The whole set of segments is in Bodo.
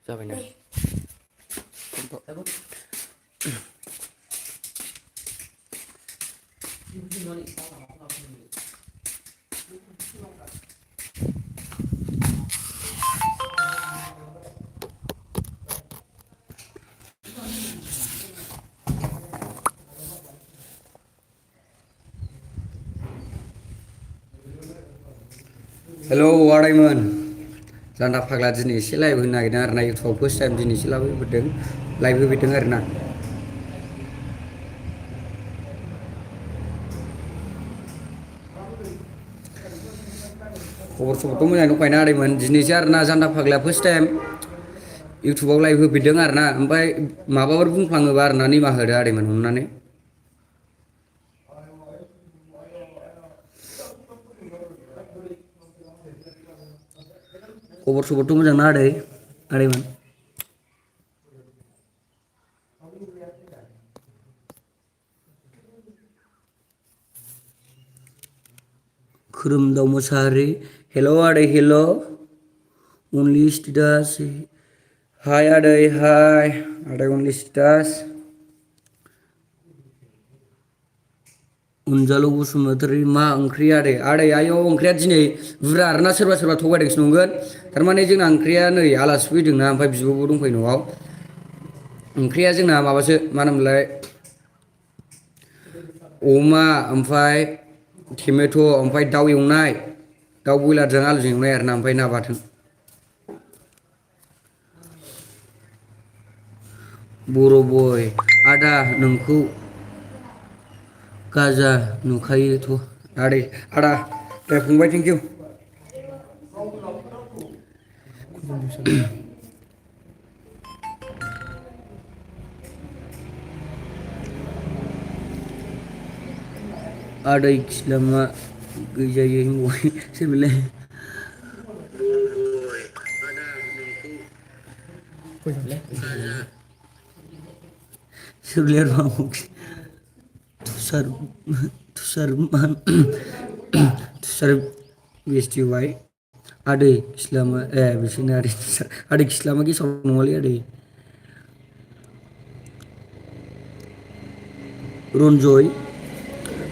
जाबायना हेलौ आदायमोन जान्दा फाग्ला दिनै एसे लाइभ होनो नागिरदों आरो ना इउटुबाव फार्स्ट टाइम दिनै एसे लाइभ होफैदों आरो ना खबर सबरथ' मोजाङै दंखायोना आदैमोन दिनैसो आरो ना जान्दा फाग्लाया फार्स्ट टाइम इउटुबाव लाइभ होफैदों आरो ना ओमफ्राय माबाफोर बुंफ्लाङोबा आरो ना निमाहा होदो आदैमोन अननानै खबर सबरथ' मोजां ना आदैमोन खोरोमदाव मोसाहारि हेल' आदै हेल' अनलि स्टेटास हाय आदै हाय आदै अनलि स्टेटास अनजालु बसुमतारी मा ओंख्रि आदै आयौ ओंख्रिया दिनै बुरजा आरोना सोरबा सोरबा थगायदोंसो नंगोन थारमाने जोंना ओंख्रिया नै आलासि फैदोंना ओमफ्राय बिब'बो दंफैयो न'आव ओंख्रिया जोंना माबासो मा होनोमोनलाय अमा ओमफ्राय टमेट' ओमफ्राय दाउ एवनाय दाउ बयलारजों आलुजों एवनाय आरोना ओमफ्राय ना बाथोन बर' बय आदा नोंखौ गाजा नुखायोथ' आदा दे फंबाय थेंकिउ आदै खिसलामा गैजायै सोरमोनलाय तुसार बिस्टिवाय आदै खिस्लामा बिसोरनो आदै खिस्लामा गेसाव नङालै आदै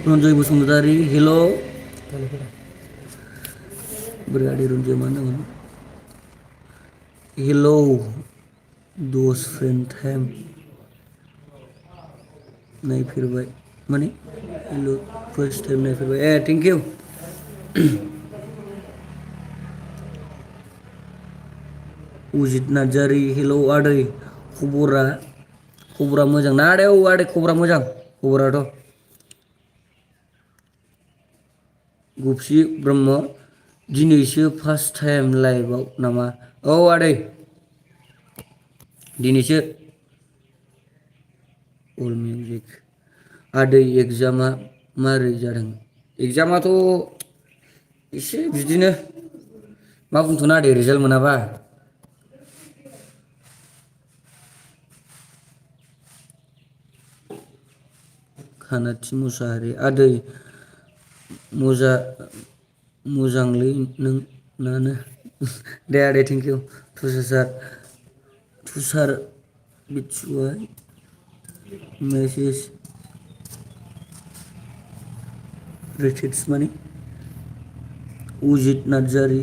रन्जय बसुमतारी हेल' बोरै आदै रन्जय मा होनांगोन हेल' दस फ्रेन्ड टाइम नायफेरबाय माने हेल' फार्स्ट टाइम नायफेरबाय थेंकिउ उजित नार्जारि हेलौ आदै खबरा मोजां ना आदै औ आदै खबरा मोजां खबराथ' गफसि ब्रह्म दिनैसो फार्स्ट टाइम लाइभआव नामा औ आदै दिनैसो अल मिउजिक आदै एगजामा मारै जादों एगजामाथ' एसे बिदिनो मा बुंथ'नो आदै रिजाल्ट मोनाबा खानाथि मुसाहारि आदै मोजांलै नोंनानो दे आदै थेंकिउ तुसार बिटुआय मेसेज रिटेक्स माने उजित नार्जारि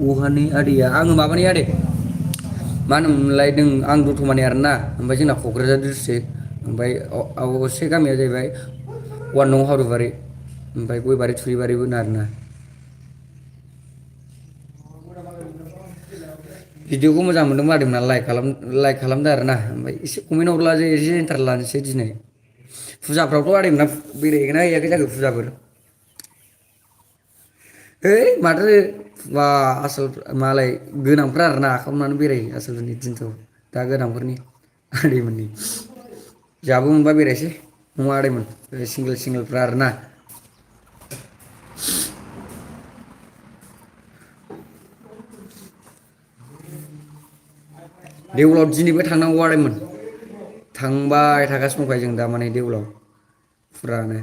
बहानि आदैया आङो माबानि आदै मा होनोमोनलाय आं दतमानि आरोना ओमफ्राय जोंना क'क्राझार डिस्ट्रिक्ट ओमफ्राय असे गामिया जाहैबाय 1 नं हारुबारि ओमफ्राय गयबारि थुरिबारिबो आरोना भिडिअखौ मोजां मोनदोंमोन आदैमोना लाइक खालामदो आरोना ओमफ्राय एसे कमेन्ट हरला जे एसे इन्टारेस्ट लानोसै दिनै फुजाफ्रावथ' आदैमोना बेरायहैगोना हैयाखै जाखो फुजाफोर है माथो बा आसोल मालाय गोनांफ्रा आरोना आखामनानै बेरायो आसोलफोरनि दिनथ' दा गोनांफोरनि आदैमोननि जोंहाबो मोनबा बेरायसै नङा आदैमोन सिंगेलफ्रा आरोना देवलाव दिनैबो थांनांगौ आदैमोन थांबाय थागासिनो दंखायो जों दा माने देवलाव फुरानो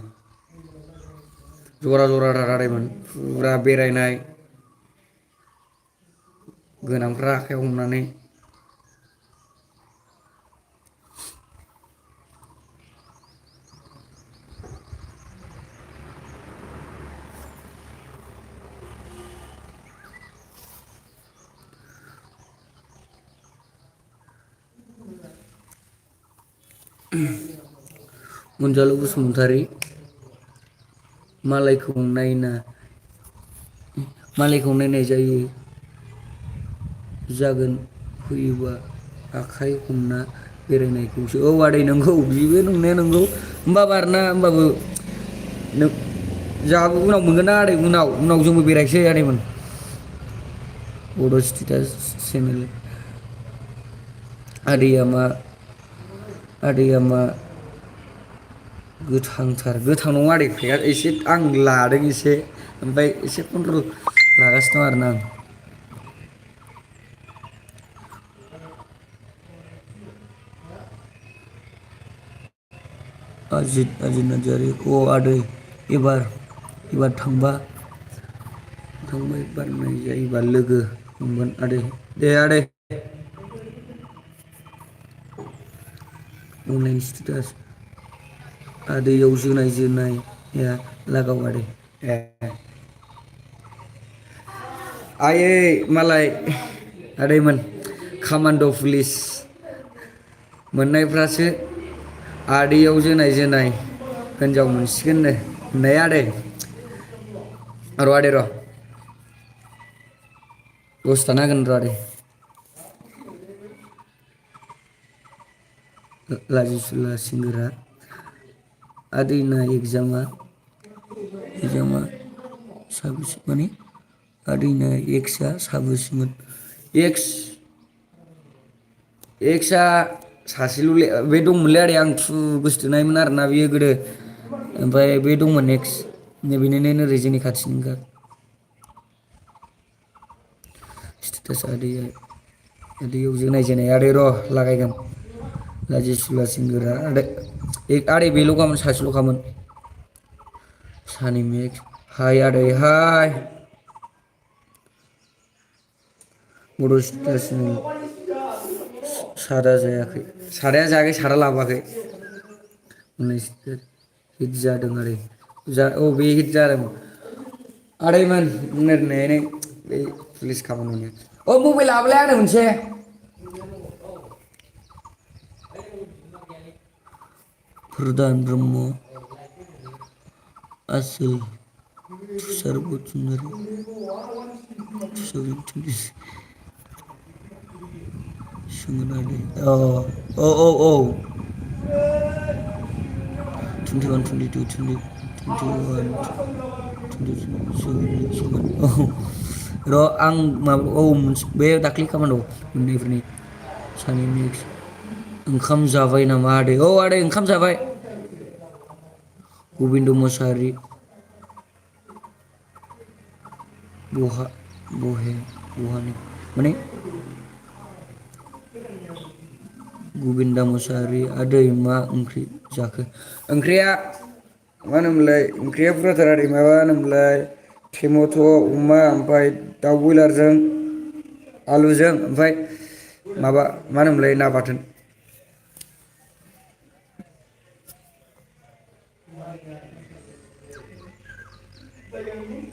जरा जराथार आदैमोन फुरा बेरायनाय गोनांफ्रा आखाइयाव हमनानै अनजालु बसुमतारी मालायखौ नायनाय जायो जागोन फैयोबा आखाइ हमना बेरायनायखौसो औ आदै नंगौ बेबो नंनाया नंगौ होमबाबो आरोना होमबाबो नों जोंहाबो उनाव मोनगोन ना आदै उनाव जोंबो बेरायसै आदैमोन बड' स्टेटास चेनेल आदैया मा गोथां नङा आदै एसे आं लादों एसे ओमफ्राय एसे कन्ट्रल लागासिनो दं आरोना आं अजित नार्जारि अ आदै एबार थांबाय बारनाय जायोबा लोगो हमगोन आदै दे आदै अनलाइन स्टेटास आदैयाव जोनाया लागाव आदै ए आयै मालाय आदैमोन कामान्ड' पुलिस मोननायफ्रासो आदैयाव जोनाय हिनजाव मोनसिगोननो नै आदै र' दसे थाना होगोन र' आदै लाजिसुला सिंगोरा आदैना एगजामा साबेसे माने आदैना एक्सआ साबेसेमोन एक्सआ सासेल'लै बे दंमोनलै आदै आं गोसोथोनायमोन आरोना बेयो गोदो ओमफ्राय बे दंमोन नेक्स्ट बेनिनो ओरै जोंनि खाथिनिखा स्टेटास आदैयाव जोनाय आदै र' लागायगोन लाजिसुला सिंगोरा आदै बेल'खामोन सासेल'खामोन सानि मेक्स हाय आदै हाय बड' स्टेटास सादा जायाखै सादा लाबोआखै हिट जादों आदै बे हिट जादों आदैमोन बे पुलिस खामानि मबाइल लाबोलाय आंनो मोनसे प्रदान ब्रह्म आसोल तुषार बसुमतारी सोंगोन आदै औ 21 22 21 सोंगोन औ र' आं बे दाख्लै खामानि मोननायफोरनि सानै नेक्स्ट ओंखाम जाबाय नामा आदै औ आदै ओंखाम जाबाय गबिन्द मोसाहारि बहानि माने गबिन्दा मोसाहारि आदै मा ओंख्रि जाखो ओंख्रिया मा होनोमोनलाय ओंख्रिया बुरजाथार आदै माबा होनोमोनलाय टेमेट' अमा ओमफ्राय दाउ बयलारजों आलुजों ओमफ्राय माबा मा होनोमोनलाय ना बाथोन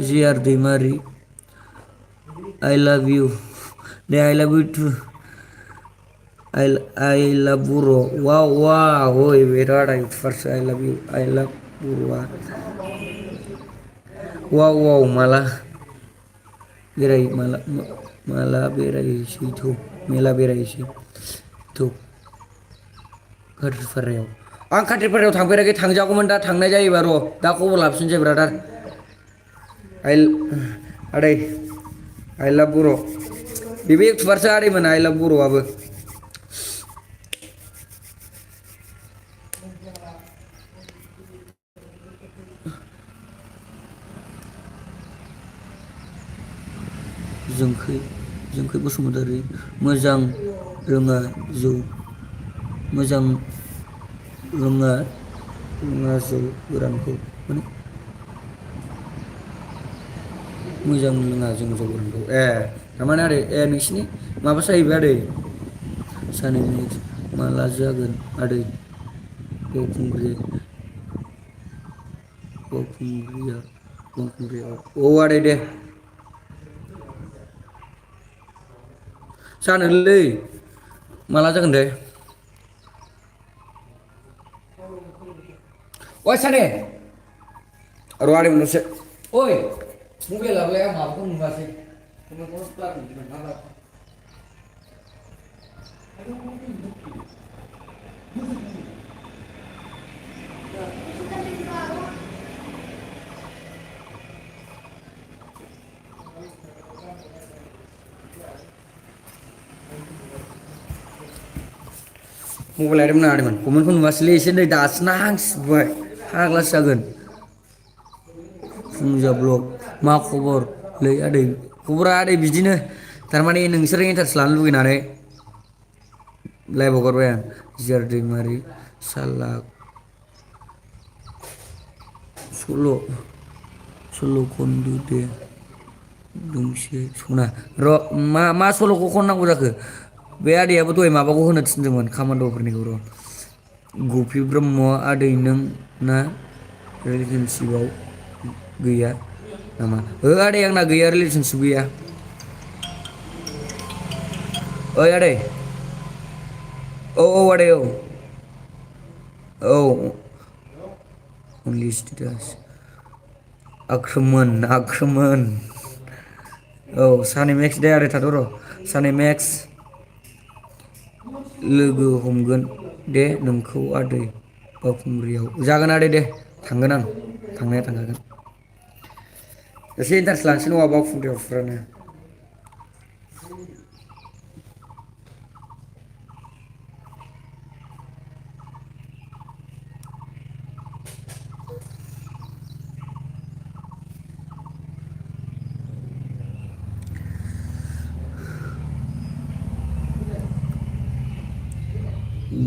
जि आर दैमारि आइ लाभ इउ दे I love you too I love बर' wow ओइ बिराद first I love you I love बर'आ wow माला बेरायहैसै मेला बेरायहैसै खाथिपारायाव आं खाथिपारायाव थांफेराखै थांजागौमोन दा थांनाय जायोबा र' दा खबर लाफिनसै ब्रादार आदै आइ लाभ बर' बेबो इउटुबारसो आदैमोन आइ लाभ बर'आबो जोंखै बसुमतारी मोजां रोङा जौ गोरानखौ माने मोजां लोङा जों जौ गोरानखौ थारमाने आदै नोंसिनि माबा जाहैबाय आदै सानै मिक्स माला जागोन आदै बावखुंग्रियाव औ आदै दे जानोलै माला जागोन दे ओइ साने र' आदै मोननोसै ओइ मबाइलाबोलाय आं माबाखौ नुवासै मबाइल लायदोंमोन आदैमोन कमेन्टखौ नुवासैलै एसे नै दासो नांसिनबाय फाग्लासो जागोन फुंजा ब्लग मा खबर लै आदै खबरा आदै बिदिनो थारमाने नोंसोर इन्टारेस्ट लानो लुगैनानै लाइभ हगारबाय आं जियार दैमारि सालाक सल' खनदो दे दोंसे सना र' मा सल'खौ खननांगौ जाखो बे आदैयाबो दहाय माबाखौ होनो थिनदोंमोन खामान्ड'फोरनिखौ र' गफि ब्रह्म आदै नों ना रिलेसनसिपआव गैया नामा हो आदै आंना गैया रिलेसनसिप गैया ओइ आदै औ आदै औ औ अनलि स्टेटास आख्रोमोन औ सानै मेक्स दे आदै थाथ' र' सानै मेक्स लोगो हमगोन दे नोंखौ आदै बावखुंग्रियाव जागोन आदै दे थांगोन आं थांनाया थांखागोन एसे इन्टारेस्ट लानोसै नङा बावखुंग्रियाव फुरानो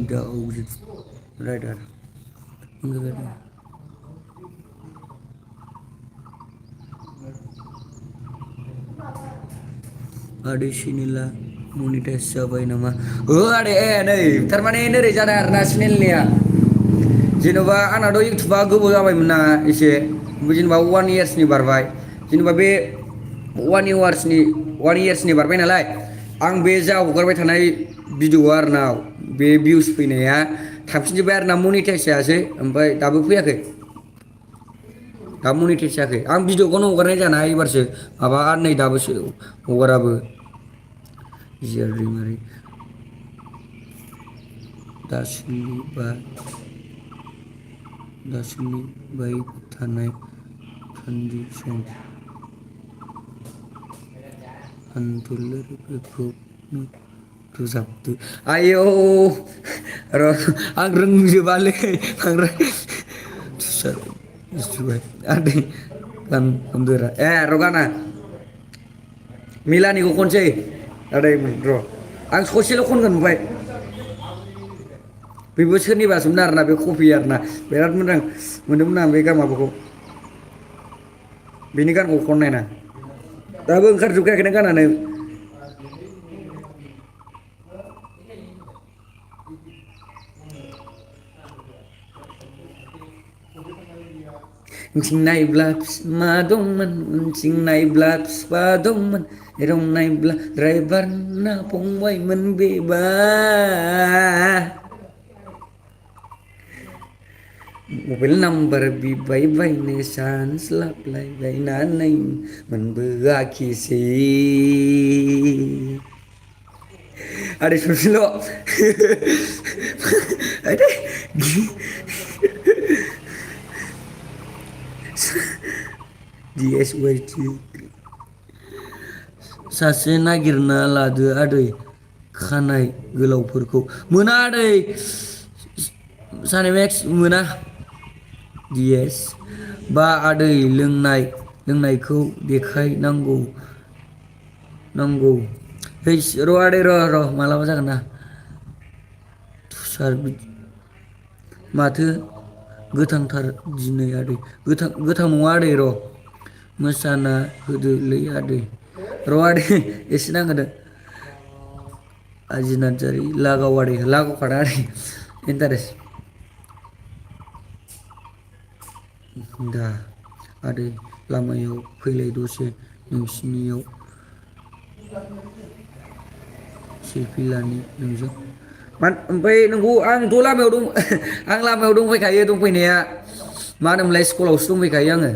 दाउजित राइडार आदै चेनेला मनिटाइज जाबाय नामा हो आदै नै थारमाने नोरै जादों आरोना चेनेलनिया जेन'बा आंनाथ' इउटुबा गोबाव जाबायमोन ना एसे जेनेबा 1 इयार्सनि बारबाय जेनेबा बे 1 इयार्सनि बारबाय नालाय आं बे जा हगारबाय थानाय भिडिअ'आ आरोना बे भिउस फैनाया थांफिनजोब्बाय आरो ना मनिटाइस जायासै ओमफ्राय दाबो फैयाखै दा मनिटाइस जायाखै आं भिडिअखौनो हगारनाय जायाना एबारसो माबा नै दाबोसो हगाराबो जियार दैमारि दा सोलिबाय थानाय ट्रेन्डिं सं आनदोलफोरखौ रोजाबदो आयौ र' आं रोंजोबालै बांद्राय आदै गान खनदोरा र' गाना मिलानिखौ खनसै आदै र' आं ससेल' खनगोन ओमफ्राय बेबो सोरनिबासोमोन आरोना बे कपि आरोना बिराद मोजां मोनदोंमोन आं बे माबाखौ बेनि गानखौ खननाय ना दाबो ओंखारजोबखायाखैना गानानो उनथिं नायब्ला मा दंमोन उनथिं नायब्ला फिफा दंमोन जेराव नायब्ला द्राइभार ना फंबायमोन बेबा मबाइल नाम्बार बिबाय बायनो चान्स लाफ्लायबायनानै मोनबोआखिसै आदै ससेल' आदै DSYT सासे नागिरना लादो आदै खानाय गोलावफोरखौ मोना आदै सानै मेक्स मोना DS बा आदै लोंनायखौ देखायनांगौ है र' आदै र' मालाबा जागोन ना तुषार माथो गोथांथार दिनै आदै गोथां नङा आदै र' मोसाना होदोलै आदै र' आदै एसे नांगोन आजि नार्जारि लागाव आदै लागावखादा आदै इन्टारेस्ट दा आदै लामायाव फैलाय दसे नोंसिनियाव सेलफि लानि नोंजों ओमफ्राय नोंखौ आंथ' लामायाव दं आं लामायाव दंफैखायो दंफैनाया मा होनोमोनलाय स्कुलावसो दंफैखायो आङो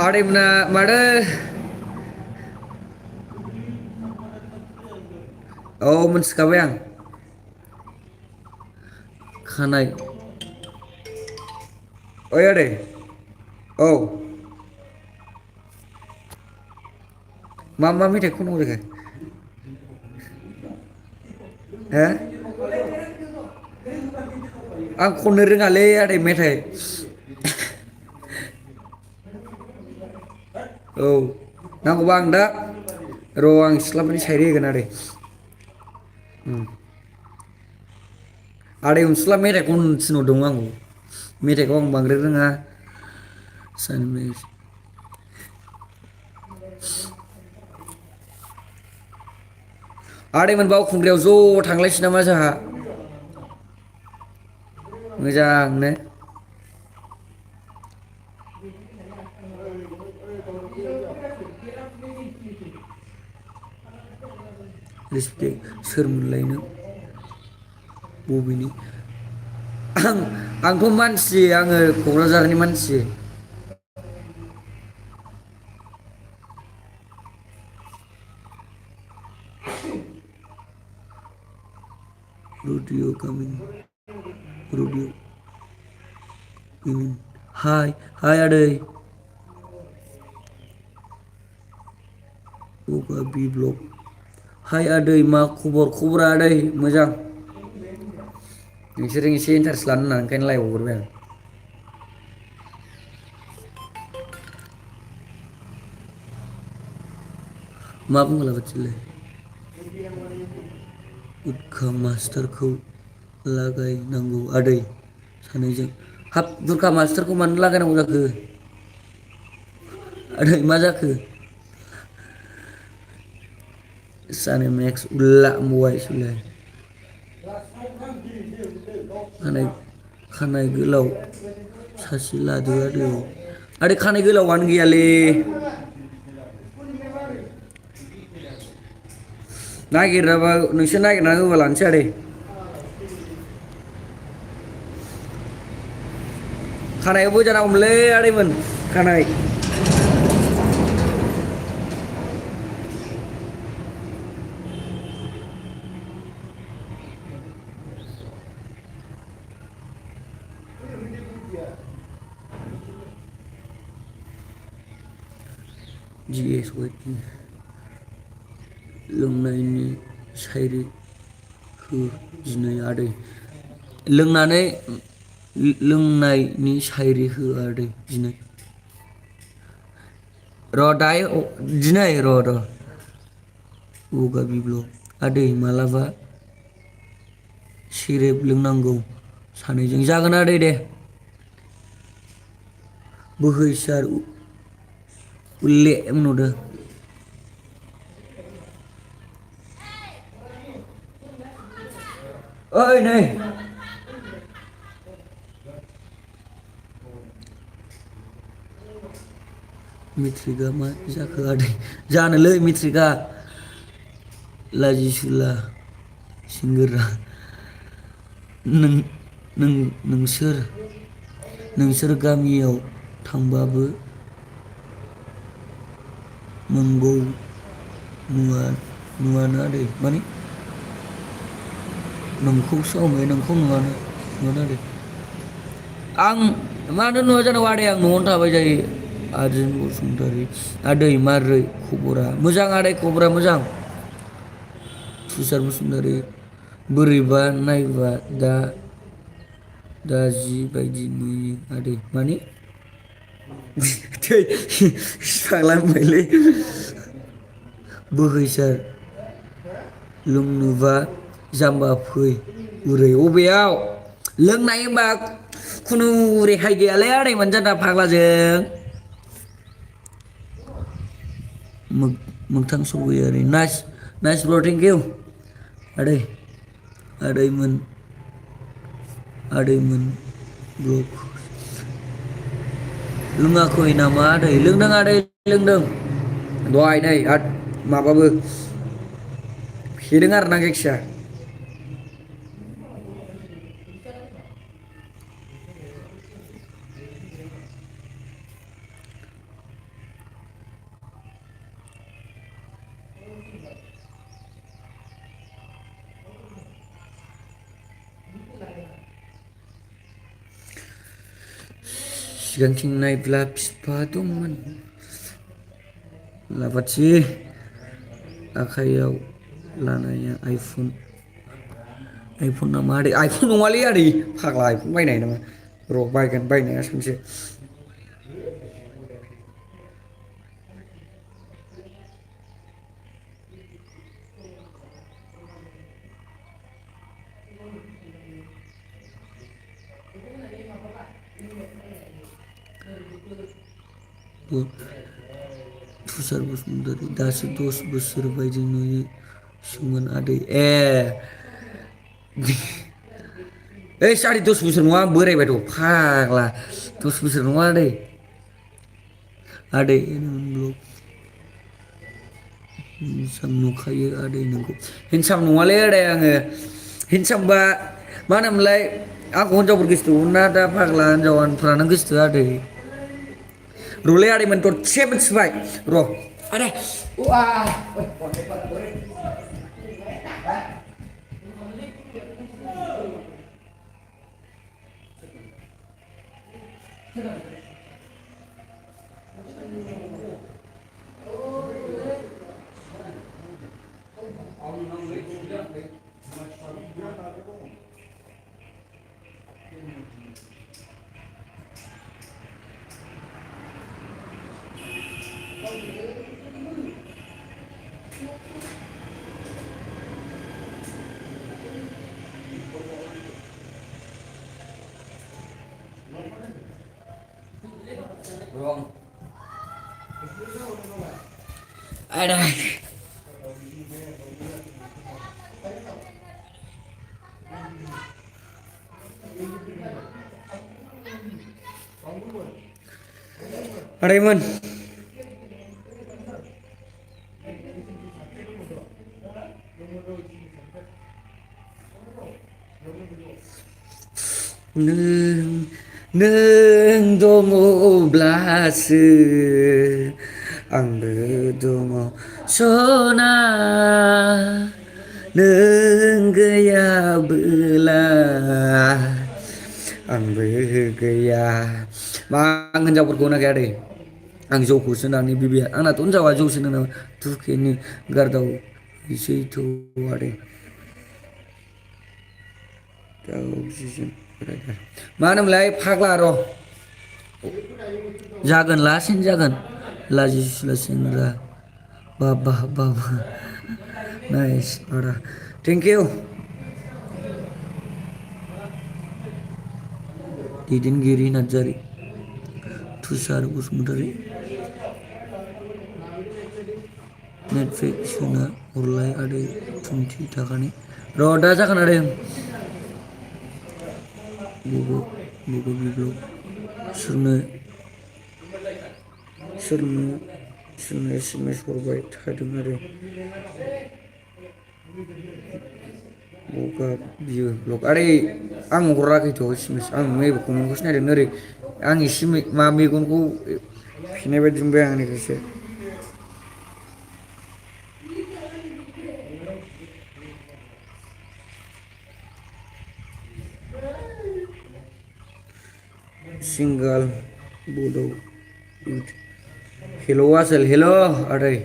आदैमोना माथो औ मिथिखाबाय आं खानाय ओइ आदै औ मा मेथाइ खननांगौ जाखो हो आं खननो रोङालै आदै मेथाइ औ नांगौबा आं दा र' आं सिख्लाफोरनि साइरि होगोन आदै आदै अनसुला मेथाइ खननो थिनहरदोंमोन आंखौ मेथाइखौ आं बांद्राय रोङा आदैमोन बावखुंग्रियाव ज' थांलायसै नामा जोंहा मोजांनो रिसपेक्ट सोरमोनलाय नों बबेनि आंथ' मानसि आङो क'क्राझारनि मानसि रुडिअ गामिनि रुडिअ हाय हाय आदै बि ब्लग हाय आदै मा खबरा आदै मोजां नोंसोरजों एसे इन्टारेस्ट लानो होननानै ओंखायनो लाइभ हगारबाय आं मा बुंला बादिलाय उदखा मास्टारखौ लागायनांगौ आदै सानैजों हाब दुर्गा मास्टारखौ मानो लागायनांगौ जाखो आदै मा जाखो सानि मेक्स उल्ला बय सले खानाय गोलाव सासे लादो आदै खानाय गोलावानो गैयालै नागिराबा नोंसोर नागिरना होबा लानोसै आदै खानायाव बोजानांगौमोनलै आदैमोन खानाय लोंनायनि सायरि हो दिनै आदै लोंनायनि सायरि हो आदै दिनै र' दायो दिनै र' गगा बिब्ल' आदै मालाबा सेरेब लोंनांगौ सानैजों जागोन आदै दे बोहैसार उल्ले होनहरदों ओइ नै मेट्रिकआ मा जाखो आदै जानोलै मेट्रिकआ लाजिसुला सिंगोरा नोंसोर गामियाव थांबाबो नंगौ नुवाना आदै माने नोंखौसो हमबाय नोंखौ नुवाना आदै आं मानो नुवा जानांगौ आदै आं न'आवनो थाबाय थायो आर्जुन बसुमतारी आदै मारै खबरा मोजां आदै खबरा मोजां तुषार बसुमतारी बोरैबा नायबा दा जि बायदि नुयो आदै माने थै फाग्ला होनबायलै बोहैसार लोंनोबा जाम्बा फै उरै अबेयाव लोंनाय होनबा खुनु रेहाय गैयालै आदै मोनजादा फाग्लाजों मोगथां सरगयारि नाइस नाइस ब्र थेंक इउ आदै आदैमोन आदैमोन ब्लग लोङाखै नामा आदै लोंदों आदै लोंदों दहाय नै माबाबो फेदों आरोना जायखिया सिगांथिं नायब्ला बिफा दंमोन लाबाथि आखाइयाव लानाया आइफन नामा आदै आइफन नङालै आदै फाग्ला आइफन बायनाय नामा र' बायगोन बायनाया सानसे तुषार बसुमतारी दासो 10 बोसोर बायदि नुयोसोमोन आदै ओइ सारि 10 बोसोर नङा बोरायबायथ' फाग्ला 10 बोसोर नङा आदै आदै ब्लग हिनसाम नुखायो आदै नोंखौ हिनसाम नङालै आदै आङो हिनसामबा मा होनोमोनलाय आंखौ हिनजावफोर गोसोथोयोमोन ना दा फाग्ला हिनजावफ्रानो गोसोथोआ आदै र'लै आदैमोन दसे मिथिबाय र' आदै आदै आदैमोन नों दङब्लासो आंबो दङ सना नों गैयाबोला आंबो गैया मा आं हिनजावफोरखौ नागाया आदै आं जौखौसो नाङो बिबैया आंनाथ' हिनजावा जौसो नाङो दुखेनि गारदाव हैसैथ' आदै मा होनोमोनलाय फाग्ला र' जागोन लासैनो जागोन लाजिसुला सेंग्रा बाबा बाबा नाइस आदा थेंक इउ दैदेनगिरि नार्जारि तुषार बसुमतारी नेटपेक सोना हरलाय आदै 20 थाखानि र' दा जागोन आदै बबे ब्लग सोरनो SMS हरबाय थादों आरो बगा बियो ब्लग आदै आं हराखैथ' SMS आं नैबे कमेन्टखौसो नायदों ओरै आं एसे मा मेगनखौ फिनाय बायदि मोनबाय आं आंनिखौसो सिंगल बडौ हेल' आसोल हेल' आदै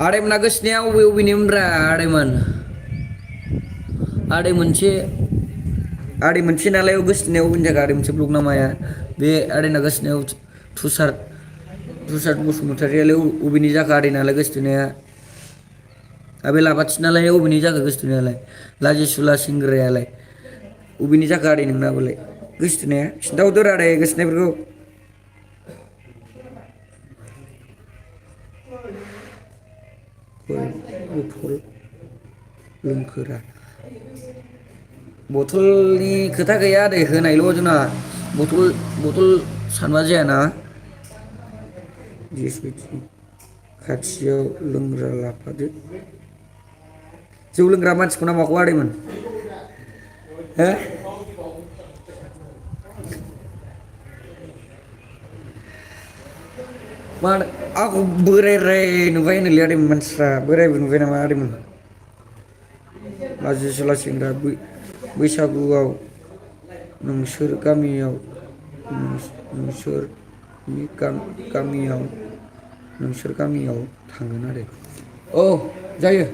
आदैमोना गोसोनाया अबेनिमोनब्रा आदै मोनसे नालाय गोसोनायाव अबेनि जायगा आदै मोनसे ब्लग नामाया बे आदैना गोसोनायाव तुषार प्रसाद बसुमतारियालाय अबेनि जाखो आदैनालाय गोसोथोनाया आबे लाबाथिनालाय अबेनि जाखो गोसोथोनायालाय लाजिसुला सेंग्रायालाय अबेनि जाखो आदै नोंनाबोलाय गोसोथोनाया खिन्थाहरदो आदै गोसोथोनायफोरखौ बथल लोंखोरा बथलनि खोथा गैया आदै होनायल' जोंना बथल सानबा जायाना जेसबायदि खाथियाव लोंग्रा लाफादो जौ लोंग्रा मानसिखौ नामाखौ आदैमोन हो मा आंखौ बोरायराय नुबाय होनोलै आदैमोन मानसिफ्रा बोरायबो नुबाय नामा आदैमोन लाजिसुला सेंग्रा बैसागुआव नोंसोर गामियाव नोंसोर गामियाव थांगोन आरो औ जायो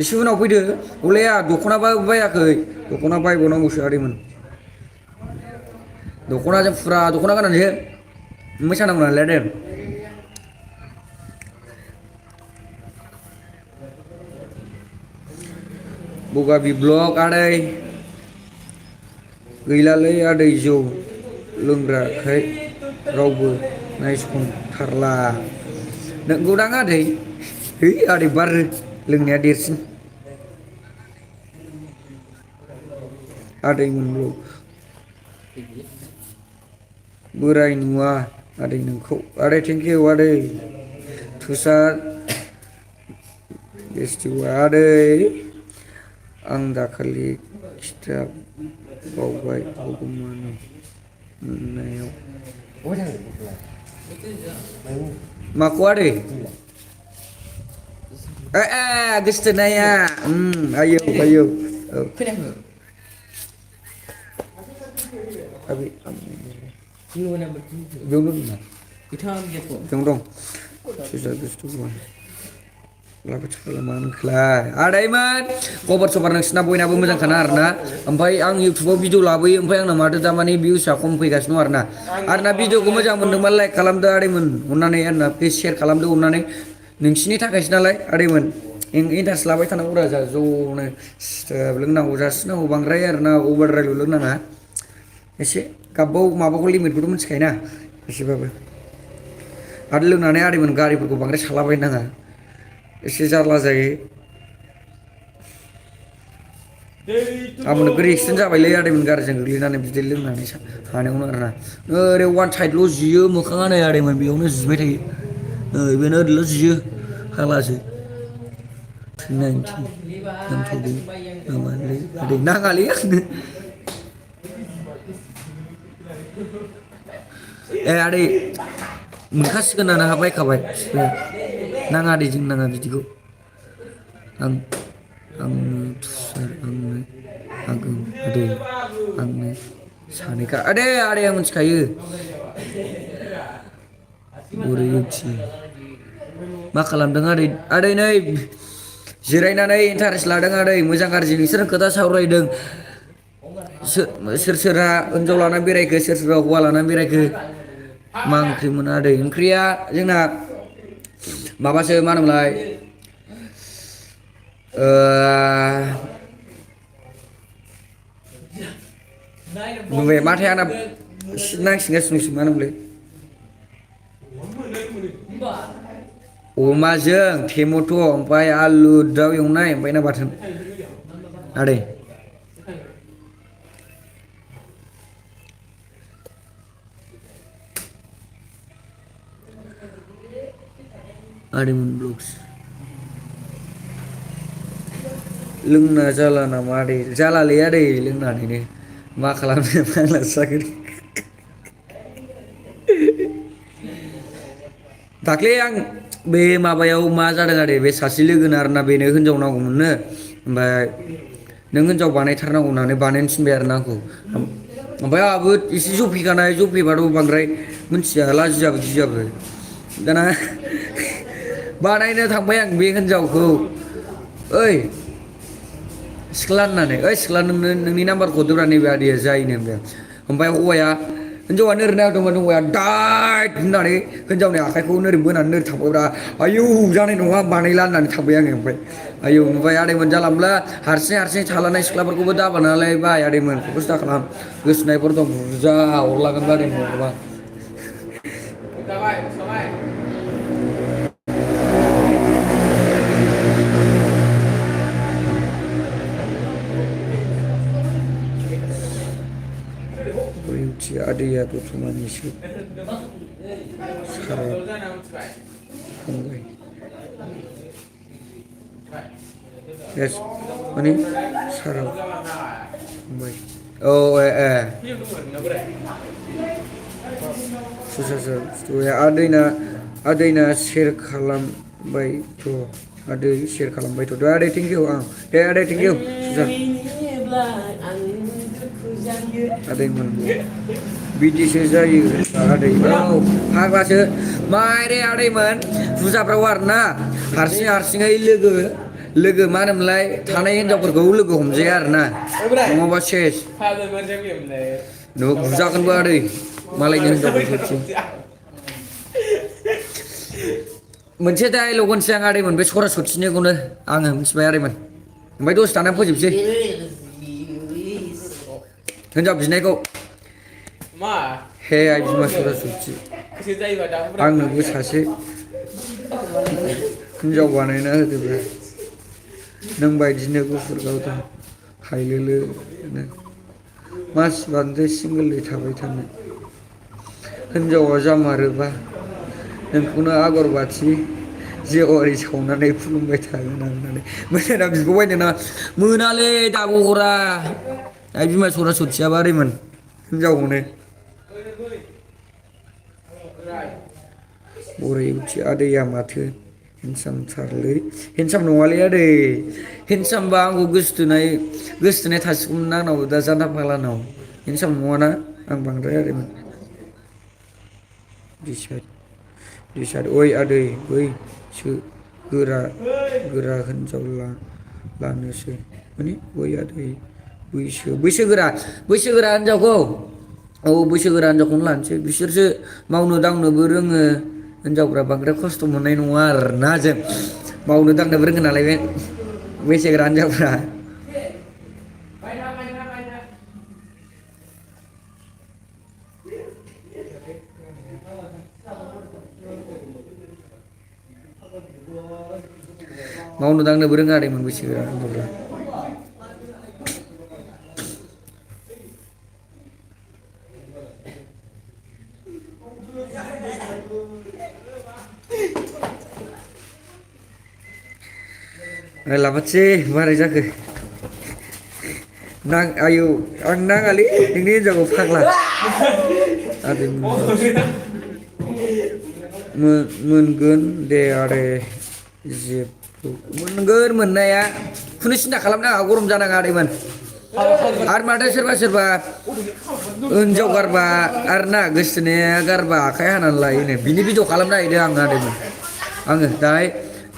एसे उनाव फैदो हलाया दख'नाबो बायाखै दख'ना बायबावनांगौसो आदैमोन दख'नाजों फुरा दख'ना गाननानैसो मोसानांगौ नालाय आदै बगाबि ब्लक आदै गैलालै आदै जौ लोंग्राखाय रावबो नायसनथारला नोंगौदां आदै है आदै बारो लोंनाया देरसिन आदैमोनल' बोराय नुवा आदै नोंखौ आदै थेंकिउ आदै तुषार बेस्टिवा आदै आं दाखालि खिथाब बावबाय भगबाननि मोननायाव माखौ आदै गोसोथोनाया आयौ आयौ औ बेयाव दं मा होनखोलाय आदैमोन खबर सबर नोंसिना बयनाबो मोजांखाना आरोना ओमफ्राय आं इउटुबाव भिडिअ लाबोयो ओमफ्राय आंना माथो दामानि भिउसआ खम फैगासिनो दं आरोना भिडिअखौ मोजां मोनदोंबा लाइक खालामदो आदैमोन अननानै आंना प्लिज शेयार खालामदो अननानै नोंसिनि थाखायसो नालाय आदैमोन इन्टारेस्ट लाबाय थानांगौ रा ज'नो स्टेप लोंनांगौ जासिनांगौ बांद्राय आरोना अभारद्रायल' लोंनाङा एसे गाबाव माबाखौ लिमिटखौथ' मिथिखायोना एसेबाबो आरो लोंनानै आदैमोन गारिफोरखौ बांद्राय सालाबायनो नाङा एसे जारला जायो आंबो नोगोर एक्सिडेन्ट जाबायलै आदैमोन गारिजों गोग्लैनानै बिदि लोंनानै हानायावनो आरोना ओरै वान साइडल' जियो मोखाङा नै आदैमोन बेयावनो जिबाय थायो बेनो ओरैल' जियो फाग्लासो 390 नांथ'गौ नामालै आदै नाङालै आंनो आदै मोनखासिगोन आंहा बायखाबाय नाङा आदै जों नाङा बिदिखौ आंनो तुषार आंनो आगोम आदै आंनो सानैखा आदैया मिथिखायो बोरै मिथियो मा खालामदों आदै नै जिरायनानै इन्टारेस्ट लादों आदै मोजां गाज्रि नोंसोरजों खोथा सावरायदों सोर सोरहा हिनजाव लानानै बेरायखो सोर सोरहा हौवा लानानै बेरायखो मा ओंख्रिमोन आदै ओंख्रिया जोंना माबासो मा होनोमोनलाय बुंबाय माथाय आंना नांसिनगासिनोसो मा होनोमोनलाय अमाजों टेमेट' ओमफ्राय आलु दाउ एवनाय ओमफ्राय ना बाथोन आदै आदैमोन ब्लग्स लोंना जाला नामा आदै जालालै आदै लोंनानैनो मा खालामनो फाग्लासो जागोन दाख्लै आं बे माबायाव मा जादों आदै बे सासे लोगोना आरोना बेनो हिनजाव नांगौमोननो ओमफ्राय नों हिनजाव बानायथारनांगौ होननानै बानायनो थिनबाय आरोना आंखौ ओमफ्राय आंहाबो एसे जफैखानाय जफैबाथ' बांद्राय मिथिया लाजियाबो गियाबो दाना बानायनो थांबाय आं बे हिनजावखौ ओइ सिख्ला होननानै ओइ सिख्ला नोंनि नाम्बारखौ हरदोब्रा नैबे आदैया जायोनो होनबाय ओमफ्राय हौवाया हिनजावा नोरै नायदोंमोन हौवाया दाइट होननानै हिनजावनि आखाइखौ नोरै बोनानै नोरै थांबायब्रा आयौ जानाय नङा बानायला होननानै थांबाय आङो ओमफ्राय आयौ नुबाय आदैमोन जाला मोनला हारसिं थालानाय सिख्लाफोरखौबो दाबानालाय बाय आदैमोन खौबोसो दा खालाम गोसोनायफोर दं बुरजा अरलागोन आदैमोन माबा बैथि आदैया दतमानिसो सारा फंबाय yes माने सारा फंबाय औ सोर आदैना शेयार खालामबायथ' आदै शेयार खालामबायथ' दे आदै थेंक इउ दे आदै थेंक इउ आदैमोन बिदिसो जायो आदै औ फाग्लासो मारै आदैमोन फुजाफ्राव आरोना हारसिङै लोगो मा होनोमोनलाय थानाय हिनजावफोरखौ लोगो हमजाया आरोना नङाबा सेस बुजागोनबो आदै मालायनि हिनजावफोरखौ मोनसे डायलग होनसै आं आदैमोन बे सरासतिनिखौनो आङो मिथिबाय आदैमोन ओमफ्राय दसे थानानै फोजोबसै हिनजाव बिनायखौ हे आइ बिमा सरासति आंनोबो सासे हिनजाव बानायना होदोब्रा नों बायदिनो गुफुर गावदां हायलोलो मास बांद्राय सिंगोलै थाबाय थानो हिनजावा जामारोबा नोंखौनो आगरबाथि जेवारि सावनानै खुलुमबाय थागोन आं होननानै मोजां बिगौबायनो ना मोनालै दाबो हरा आइ बिमा सरासतियाबो आरैमोन हिनजावखौनो बरायथि आदैया माथो हेन्डसामथारलै हेन्डसाम नङालै आदै हेन्डसामबा आंखौ गोसोथोनाय थासिगौमोन आंनाव दा जान्था फाग्लानाव हेन्डसाम नङाना आं बांद्राय आदैमोन दिसाइड ओइ आदै बैसो गोरा हिनजाव लानोसै माने ओइ आदै बैसोगोरा हिनजावखौ औ बैसोगोरा हिनजावखौनो लानोसै बिसोरसो मावनो दांनोबो रोङो हिनजावफ्रा बांद्राय खस्थ' मोननाय नङा आरोना जों मावनो दांनोबो रोङो नालाय बे बैसोगोरा हिनजावफ्रा मावनो दांनोबो रोङा आदैमोन बैसोगोरा हिनजावफ्रा लामासै मारै जाखो आयौ आं नाङालै नोंनि हिनजावखौ फाग्ला आदै मोनगोन दे आदै जेबो मोनगोन मोननाया खुनु सिन्था खालामनाङा गरम जानाङा आदैमोन आरो माथो सोरबा हिनजाव गारबा आरोना गोसोथोनाया गारबा आखाइ हानानै लायोनो बिनि भिडिअ खालामनो नागिरदों आं आदैमोन आङो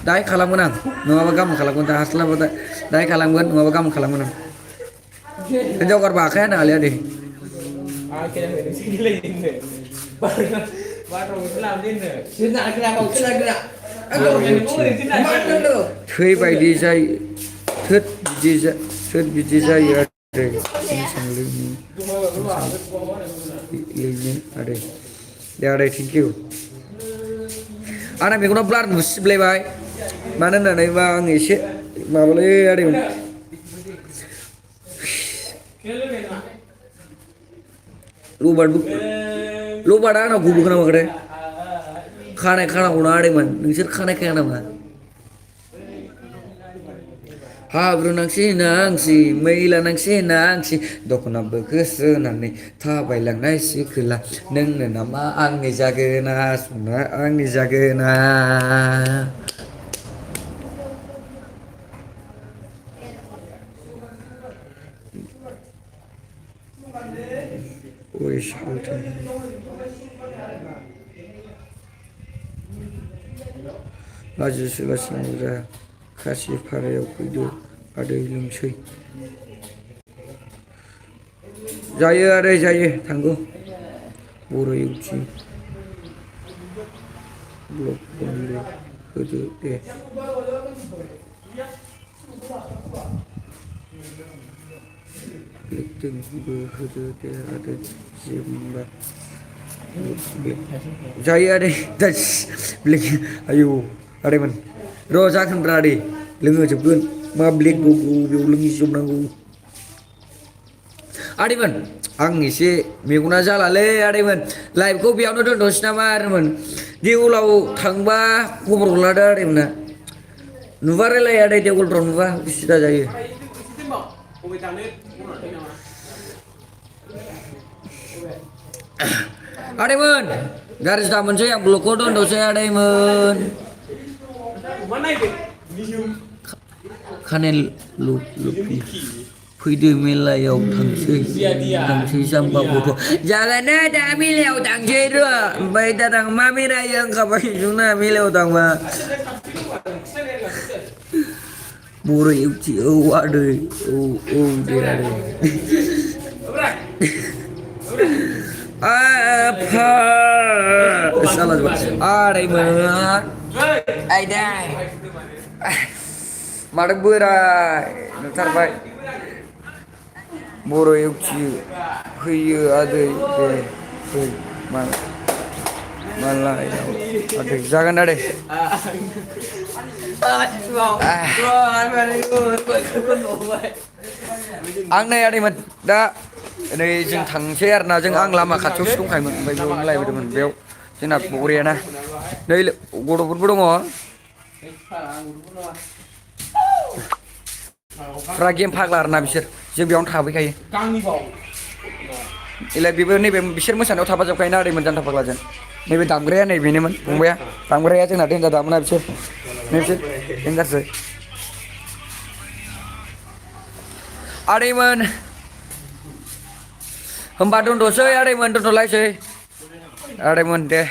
दाहाय खालामगोन आं नङाबा गाबोन खालामगोन दा हास्लाबा दाहाय खालामगोन नङाबा गाबोन खालामगोन आं हिनजाव गारबा आखाइ हानो हालै आदै थैबायदि जायो थोद बिदि जायो आदै लिरनो आदै दे आदै थेंक इउ आंना मेगनाव ब्लार नुसिबलायबाय मानो होननानै बा आं एसे माबालै आदैमोन लबार्टआ आंनाव गबोगोन ना मागोन खानाय खानांगौना आदैमोन नोंसोर खानाय खाया नामा हाब्रु नांसि नांसि मैला नांसि नांसि दख'नाबो गोसोनानै थाबायलांनाय सिखोला नोंनो नामा आंनि जागोना सना आंनि जागोना लाजिसुलासिनो खासि फारायाव फैदो आदै लोंसै जायो आदै जायो थांगौ बर' इउटि ब्लग बनलि होदो दे ब्लेकटिंबो होदो दे आरो जेनेबा जायो आदै दास ब्लेक आयौ आदैमोन र' जागोनब्रा आदै लोंहोजोबगोन मा ब्लेक दं बेयाव लोंजोबनांगौ आदैमोन आं एसे मेगना जालालै आदैमोन लाइभखौ बेयावनो दोनथ'सै नामा आदैमोन देवलाव थांबा खबर हरलादो आदैमोना नुबा रायलाय आदै देवलफ्राव नुबा उसुबिदा जायो आदैमोन गाज्रि दा मोनसै आं ब्लगखौ दोनथ'सै आदैमोन खानेल लुपि फैदो मेलायाव थांसै जाम्बा गथ' जागोन दा मेलायाव थांसै र' ओमफ्राय दा थां मा बेरायो ओंखारबाय जोंना मेलायाव थांबा बर' इउटि औ आदै औ दे आदै आफा salah आदैमोन आयदै माथो बोराय नुथारबाय बर' इउटि फैयो आदै दे फै मालायाव आदै जागोन आदै आं नै आदैमोन दा नै जों थांसै आरोना जों आं लामा खाथियावसो दंखायोमोन ओमफ्राय बेयाव रायलायबोदोंमोन बेयाव जोंना बरियाना नै गथ'फोरबो दङ फुरा गेम फाग्ला आरोना बिसोर जों बेयावनो थाफैखायो एलाय बेबो नैबे बिसोर मोसानायाव थाफाजोबखायोना आदैमोन जान्था फाग्लाजों नैबे दामग्राया नैबेनोमोन फंबाया दामग्राया जोंना देन्जार दामोना बिसोर देन्जारसो आदैमोन होमबा दोनथ'सै आदैमोन दोनथ'लायसै आदैमोन दे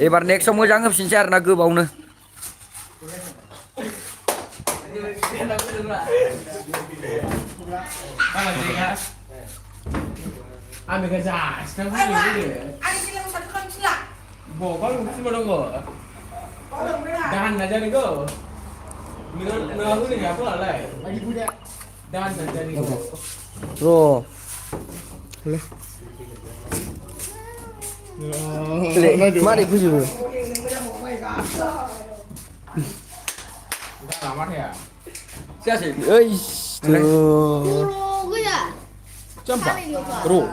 एबार नेक्स्टआव मोजां होफिनसै आरोना गोबावनो Ambil kerja, sekarang hari ini. Ada bilang satu kali silap. Bawa mesti menunggu. Dahan aja nih go. Menunggu nih apa lah? Lagi budak. Dahan aja nih go. Bro. Mari puju. Udah lama ya. Siapa sih? Tuh. Gue ya. Campak. Bro.